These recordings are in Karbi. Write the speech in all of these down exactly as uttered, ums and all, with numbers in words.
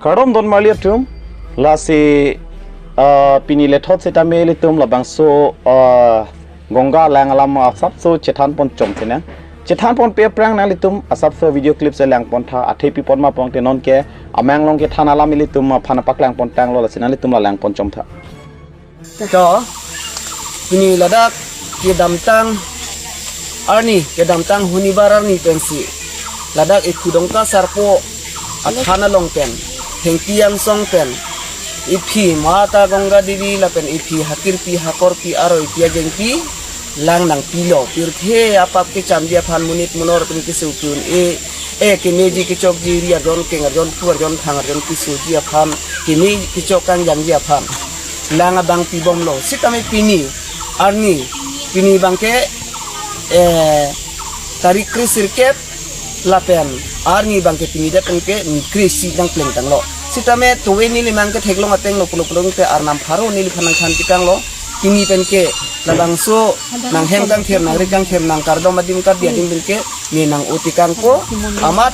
Kardom don marli atum, lasi, ah, pini lethot setame ilitum labangso, ah, Ganga alang alam asapso chethan pon chom sinang. Chethan ponpe aphrang nanglitum asapso video clip se lang pon tha, athe pi pon ma pulote non ke amang along kethan alam ilitum aphan paklang pon tanglo, lasi nanglitum la lang pon chom tha. To, pini ladak kedamtang arni, kedamtang honibar arni pensi ladak Ikhu Dongka Sarpo athan along pen thengpi angsong pen iphi Mata Ganga Devi lapen iphi hakirpi hakorpi aro ipi ajengpi lang nangpilo. Pirthe apap kechamji aphan, monit monor atum keso ke-un-e, e kemeji kechokji, ri arjon keng arjon, phu arjon, thang arjon kesoji aphan, keme kechok kangjangji aphan lang abang pibomlo. Sitame pini arni, pini abangke, eh, tarik kre sirkep lapen arni abangke pini det abangke kre isi nang plengtanglo. Sitame towe neli mang ketheklong ateng lo pulo pulote arnam pharo neliphan nangthan tikanglo. Pini penke labangso nanghem kangthir, nangri kangthir, nangkardom adim, kardi adim penke ne nang-o tikangpo. Amat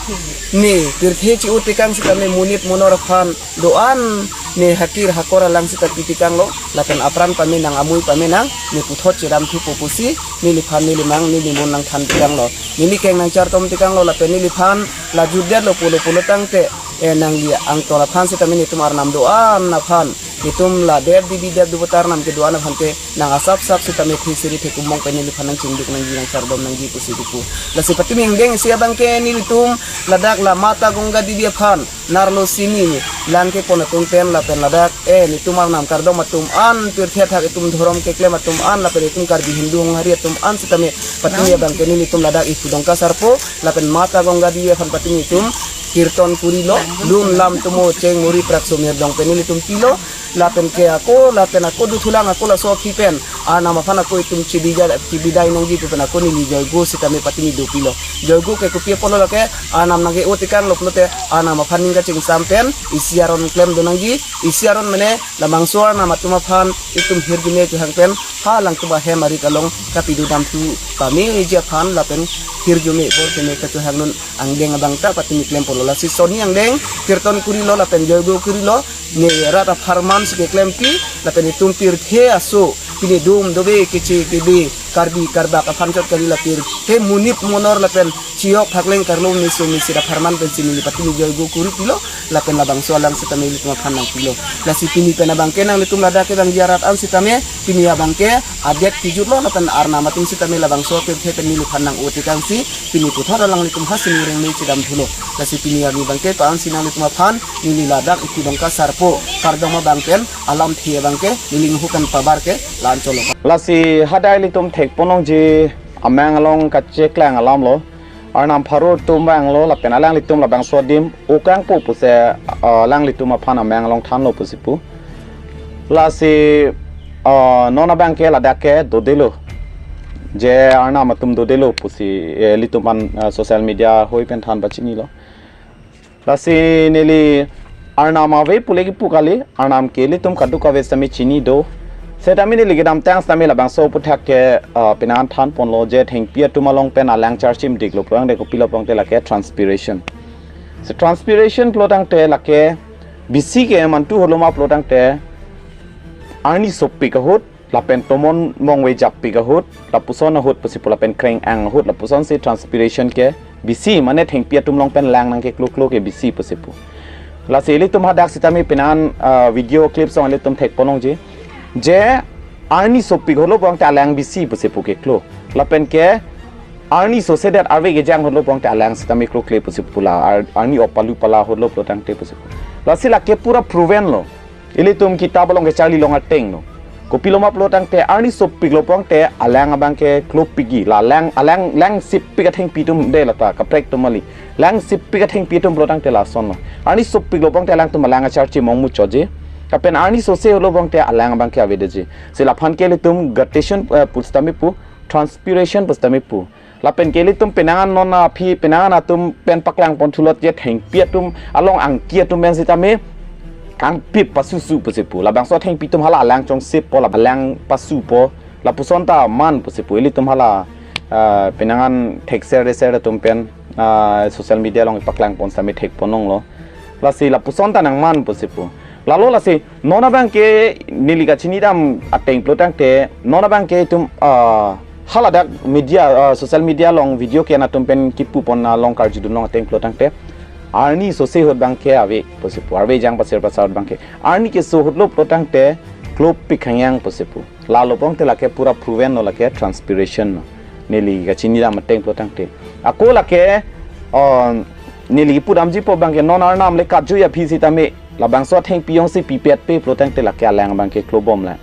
ne pirthe chi-o tikang sitame monit monor aphan do-an ne hakir hakor alang sita pi tikanglo, lapen apran pame nang, amui pame nang, ne puthot chedam thupo pusi neliphan, neli mang, neli mon nangthan tikanglo. Neli keng nangchartom tikanglo, lapen neliphan la jutdetlo pulo pulo tangte, eh, nangli angton aphan sitame netum arnam do-an aphan, netum la Dev Devi Dev Devota arnam kedo-an aphan ke nang asapsap sitame theseri thekumong pen neliphan nangchingduk nangji, nangkardom nangji pusi dipu. Lasi patimi angdeng isi abangke nelitum ladak la Mata Ganga Devi aphan narlo sini lang kepon atum pen lapen ladak, eh, netum arnam kardom atum an, pirthe athak itum dhorom keklem atum an, lapen itum Karbi Hindu Honghari atum an sitame patimi abangke nelitum ladak Ikhu Dongka Sarpo lapen Mata Ganga Devi aphan patimi itum kirton kurilo, lun lam tumo cheng muri prakso mirdong pen nelitum pilo, lapen ke ako, lapen ako dothulang ako laso aphi pen arnam aphan ako itum chibija-, chibidai nangji pu pen ako neli joigo sitame patimi dopilo. Joigo ke kopi apotlo, lake arnam nangke-o tikanglo pulote arnam aphan ning kachingsam pen isi aron klemdun nangji, isi aron mane labangso arnam atum aphan itum hirjume chohang pen halangtum ahem arit along kapidodam thu pameji aphan lapen hirjume apor keme kachohangdun angdeng abang ta patimi klempolo. Lasi soni angdeng kirton kurilo lapen joigo kurilo, ne rat apharman si keklempi, lapen itum pirthe aso, pine dum dove keche kebe, Karbi Karbak aphan chot kali, la pirthe monit monor lapen chiyok phakleng karlo meso mesi apharman pensi neli patimi joigo kuri pilo, lapen labangso alang sitame ilitum aphan nangpilo. Lasi pini pen abangke nanglitum ladak kevangji arat an sitame, pini abangke adet kijutlo, lapen arnam atum sitame labangso pirthe pen neliphan nang-o tikangsi, pini puthot alanglitum ha sini reng me chedam thulo. Lasi pini arni abangke pa-ansi nanglitum aphan neli ladak Ikhu Dongka Sarpo kardom abang pen alamthe abangke neli inghu pen pabar ke la-anchotlo. Lasi hadak ilitum thekpon longji amang along kacheklang alamlo. Arnam pharo atum vanglo lapen alanglitum labangso adim o kangpo pusi, ah, alanglitum aphan amang along thanlo pusi pu. Lasi, ah, non abangke ladak ke dodelo. Je arnam atum dodelo pusi, eh, ilitum aphan, ah, social media hoi pen than pachinilo. Lasi neli arnam ave pule kipu kali, arnam ke ilitum kadokave sitame chini do. Setame neli kedamtang sitame labangso aphuthak ke, ah, penang than ponlo je thengpi atum along pen alang charchim diklo pulote kopilo pulote lake transpiration. Si transpiration pulo tangte lake bisi ke mantu holoma pulo tangte arni sopik ahut lapen tomon mongve jappik ahut, lapuson ahut pusi pu, lapen kreng-ang ahut, lapusonsi transpiration ke bisi, mane thengpi atum along pen lang nangkeklo klo ke bisi pusi pu. Lasi ilitum hadak sitame penang, ah, video clip song ilitum thekpon longji. Je arni sopik holo pulote alang bisi pusi pu keklo. Lapen ke arni sosedet arve kejang holo pulote alang sitame klokle pusi pu la, ar-, arni opalu pala holo pulo tangte pusi pu. Lasi lake pura proven lo. Ilitum kitab along kecharli long ateng lo. Kopiloma pulo tangte arni sopik lo pulote alang abangke klopikji. La lang, alang, lang sipik athengpi atum de lata kaprek atum kali. Lang sipik athengpi atum pulo tangte lasonlo. Arni sopik lo pulote alangtum alang acharchim ong muchotji. Lapen arni sose holo pulote alang abangke avedeji. Si laphan ke ilitum guttation, eh, pusitame pu, transpiration pusitame pu. Lapen ke ilitum penang non aphi penang atum pen paklang pon thulot je thengpi atum along angki atum pen sitame kangpip pasusu pusi pu. Labangso thengpi atum hala alang chongsip po, la alang pasu po. Lapuson ta man pusi pu. Ilitum hala, ah, penang thekser deser atum pen, ah, social media along paklang pon sitame thekpon longlo. Lasi lapuson ta nangman pusi pu. Lalo lasi non abangke neli kachinidam ateng pulo tangte, non abangke itum, ah, haladak media, ah, social media along video ke-en atum pen kipupon along karjudun along ateng pulo tangte, arni sose ahut abangke ave pusi pu, arve jang pasir pasar ahut abangke. Arni keso ahut lo pulo tangte, klopik hangyang pusi pu. Lalo pulote lake pura proven lo, lake transpiration lo. Neli kachinidam ateng pulo tangte. Ako lake, ah, neli pudamji pu abangke non Arnam le katjui aphi sitame, labangso athengpi jongsi pipet pe pulo tangte lake alang abangke klobom lang.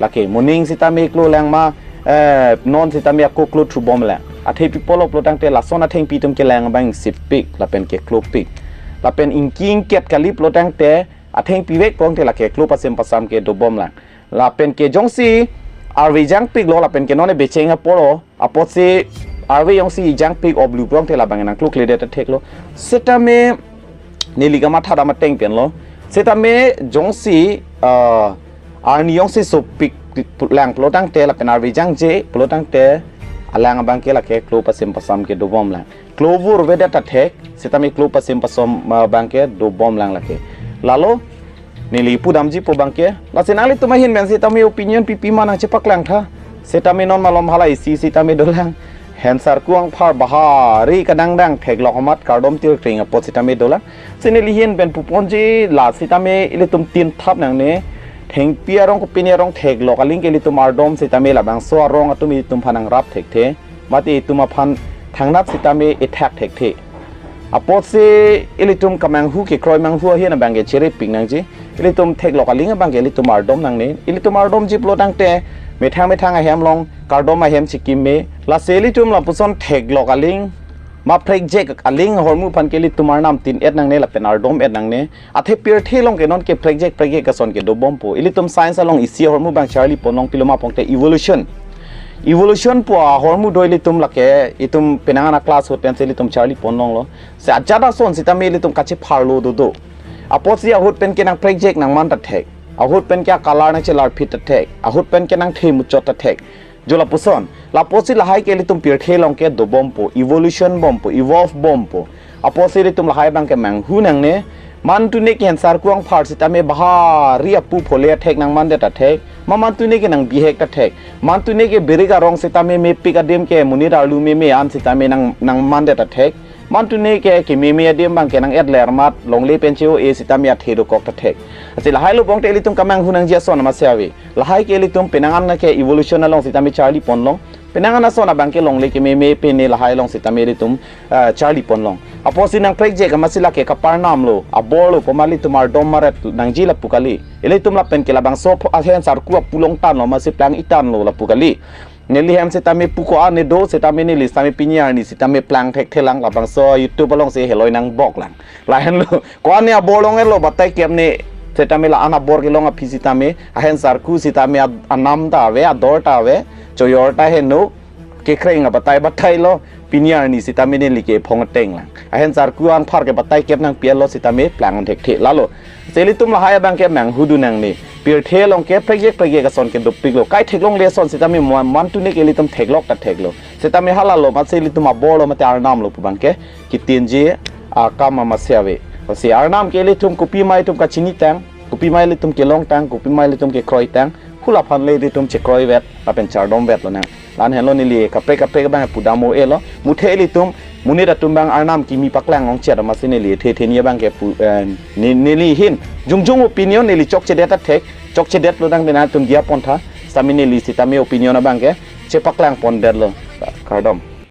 Lake moning sitame klo lang ma, eh, non sitame ako klothu bom lang. Athe pi pulo pulo tangte lason athengpi atum kelang abang sipik, lapen keklopik. Lapen ingki ingket kali pulo tangte, athengpi vek pulote lake klo pasem pasam ke dobom lang. Lapen ke jongsi arve jangpik lo, lapen ke non becheng apor lo, apotsi arve jongsi jangpik oblu pulote labang nangklokledet athek lo. Sitame neli kamathadam ateng pen lo. Sitame jongsi, ah, arni jongsi sopik lang pulo tangte, lapen arve jangje pulo tangte, alang abangke lake klo pasem pasam ke dobom lang. Klo vur vedet athek, sitame klo pasem pasam, ah, abangke dobom lang lake. Lalo, neli pudamji pu abangke, lasi nanglitum ahin pen sitame opinion pipi ma nangchepaklang tha. Sitame non malom hala isi sitame dolang. Hensar kuang phar bahari kadangdang theklok amat kardom tirkring apot sitame dolang. Si neli ahin pen puponji la sitame ilitum tin thap nangne. Thengpi arong kopine arong theklok aling ke ilitum ardom sitame labangso arong atum ilitum aphan nangrap thekthe. Mate itum aphan thangnat sitame ethak thekthe. Apotsi ilitum kamanghu kekroi manghu ahin abangke cherepik nangji. Ilitum theklok aling abangke ilitum ardom nangne. Ilitum ardomji pulo tangte methang methang ahem along kardom ahem chikim me. Lasi ilitum lapuson theklok aling, ma prekjek aling ahormu aphan ke ilitum Arnam tin-et nangne lapen ardom-et nangne. Athe pirthe along ke non ke prekjek prekjek ason ke dobompo. Ilitum science along isi ahormu abang charlipon long, pilo ma pulote evolution. Evolution pu ahormu do ilitum lake, itum penang an a-class ahut pensi ilitum charlipon longlo. Si ajat ason sitame ilitum kachepharlo dodo. Apotsi ahut pen ke nangprekjek nangman ta thek. Ahut pen ke a-color nangchelarphit ta thek. Ahut pen ke nangthe muchot ta thek. Jo lapuson, lapusi lahai ke ilitum pirthe along ke dobompo, evolution bompo, evolve bompo. Apotsi ilitum lahai abangke manghu nangne, mantune ke hensar kuang phar sitame bahari apu phole athek nangmandet athek, ma mantune ke nangbihek ta thek, mantune ke birik arong sitame mepik adim ke monit arlu meme an sitame nang, nangmandet athek, mantune ke kememe adim abangke nang-et ler mat, longle pen che-o-e sitame athe dokok ta thek. Lasi lahai lo pulote ilitum kamanghu nangji ason amatsi ave. Lahai ke ilitum penang an ke evolution along sitame charlipon long. Penang an ason abangke longle kememe pine lahai along sitame ilitum, ah, charlipon long. Apotsi nangprekjek amatsi lake kaparnam lo, abor lo, komat ilitum ardom maret nangji lapu kali. Ilitum lapen ke labangso pho-, ahensar ku apu longtan lo, amatsi plang-itan lo lapu kali. Neli hem sitame pu ko-an ne do, sitame neli sitame pini arni sitame plang thekthelang, labangso YouTube alongsi heloi nangbok lang. Lahenlo, ko-an ne abor long-etlo, batai kep ne, sitame la-an abor kelong aphi sitame, ahensar ku sitame ad-, anam ta ave, ador ta ave, choyor ta heno, kekreng abatai batai lo, pini arni sitame neli ke phong ateng lang. Ahensar ku angphar ke batai kep nangpi-etlo sitame plang thekthe lalo. Si ilitum lahai abangke manghu dun nangne. Pirthe along ke prekjek prekjek ason ke dopiklo. Kai theklongle ason sitame ma-, mantune ke ilitum theklok ta theklo. Sitame halalo, amatsi ilitum abor lo mate Arnam lo pu abangke kitinji akam amatsi ave. Si Arnam ke ilitum kopima itum kachinitang, kopima ilitum kelongtang, kopima ilitum kekroitang, hula aphan le ilitum chekroivet, lapen chardomvet lonang. La-an henlo neli kaprek kaprek abang pudam o-e lo. Muthe ilitum, monit atum abang Arnam kimi paklang ongchet amatsi neli the theni abangke pu, eh, ne-, neli ahin jongjong opinion neli chokchedet athek, chokchedet lo tangte nangtum diya pon tha, sitame neli sitame opinion abangke chepaklang pondetlo. Kardom.